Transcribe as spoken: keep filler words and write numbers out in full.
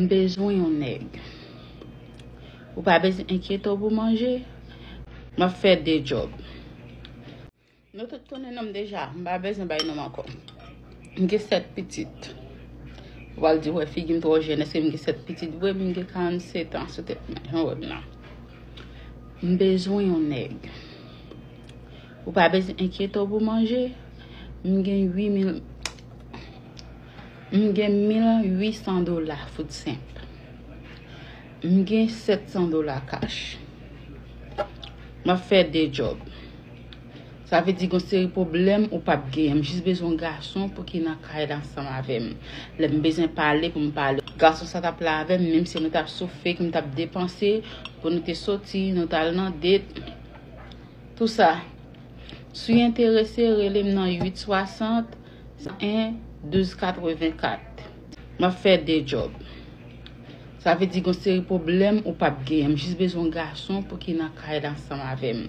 M bezwen yon nèg. Ou pa bezwen enkyete w pou manje. M ap fè de djòb. Nou tout konnen non m deja. M pa bezwen bay non m ankò. M gen sèt pitit. Ou pral di, wè, figi m twò jèn. Èske m gen sèt pitit vre? M gen karannsèt an sou tèt mwen. Jan w wè m nan. M bezwen yon nèg. Ou pa bezwen enkyete w pou manje. M gen uit mil, m gen mil uit san dola food stamp. M gen sèt san dola kach. M ap fè de djòb. Sa vle di gon seri pwoblèm ou p ap genyen. M jis bezwen yon gason pou ki nan kay la ansanm avè m. Lè m bezwen pale pou m pale. Gason sa t ap la avè m, menm si nou t ap sou fake, m t ap depanse pou nou te soti, nou t al nan date. Tou sa. Si w enterese, rele m nan uit swasant, san en, douz katrevenkat. M ap fè de djòb. Sa vle di gon seri pwoblèm ou p ap genyen. M jis bezwen yon gason pou ki nan kay la ansanm avè m.